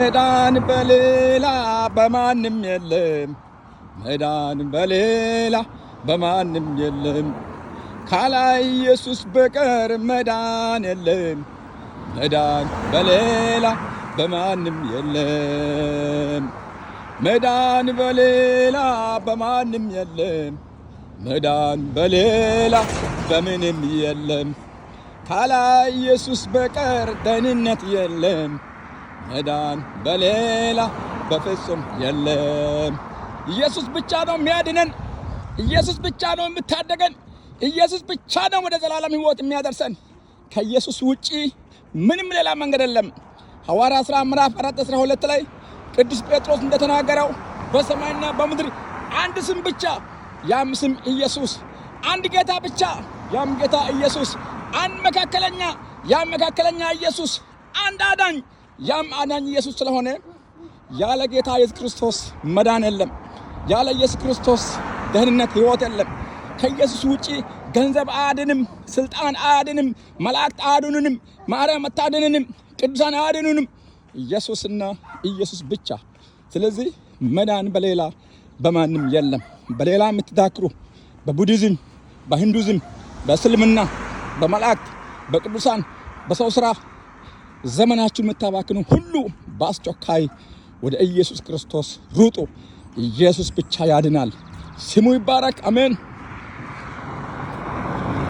መዳን በሌላ በማንም የለም። መዳን በሌላ በማንም የለም። ካለ ኢየሱስ በቀር መዳን የለም። መዳን በሌላ በማንም የለም። መዳን በሌላ በማንም የለም። መዳን በሌላ በምንም የለም። ካለ ኢየሱስ በቀር ደህንነት የለም። መዳን በሌላ በፍጹም የለም። ኢየሱስ ብቻ ነው የሚያድነን። ኢየሱስ ብቻ ነው የሚታደገን። ኢየሱስ ብቻ ነው ወደ ዘላለም ሕይወት የሚያደርሰን። ከኢየሱስ ውጪ ምንም ሌላ መንገድ የለም። ሐዋርያ ሥራ ምዕራፍ 4 12 ላይ ቅዱስ ጴጥሮስ እንደተናገረው በሰማይና በምድር አንድ ስም ብቻ፣ ያም ስም ኢየሱስ፣ አንድ ጌታ ብቻ፣ ያም ጌታ ኢየሱስ፣ አንድ መካከለኛ፣ ያም መካከለኛ ኢየሱስ፣ አንድ አዳኝ፣ ያም አዳኝ ኢየሱስ ስለሆነ ያለ ጌታ ኢየሱስ ክርስቶስ መዳን የለም። ያለ ኢየሱስ ክርስቶስ ደህንነት ሕይወት የለም። ከኢየሱስ ውጪ ገንዘብ አያድንም፣ ስልጣን አያድንም፣ መላእክት አያድኑንም፣ ማርያም አታድንንም፣ ቅዱሳን አያድኑንም። ኢየሱስና ኢየሱስ ብቻ። ስለዚህ መዳን በሌላ በማንም የለም። በሌላ የምትዳክሩ በቡዲዝም፣ በሂንዱዝም፣ በእስልምና፣ በመላእክት፣ በቅዱሳን፣ በሰው ስራ ዘመናችሁን የምታባክኑ ሁሉ በአስቸኳይ ወደ ኢየሱስ ክርስቶስ ሩጡ። ኢየሱስ ብቻ ያድናል። ስሙ ይባረክ። አሜን።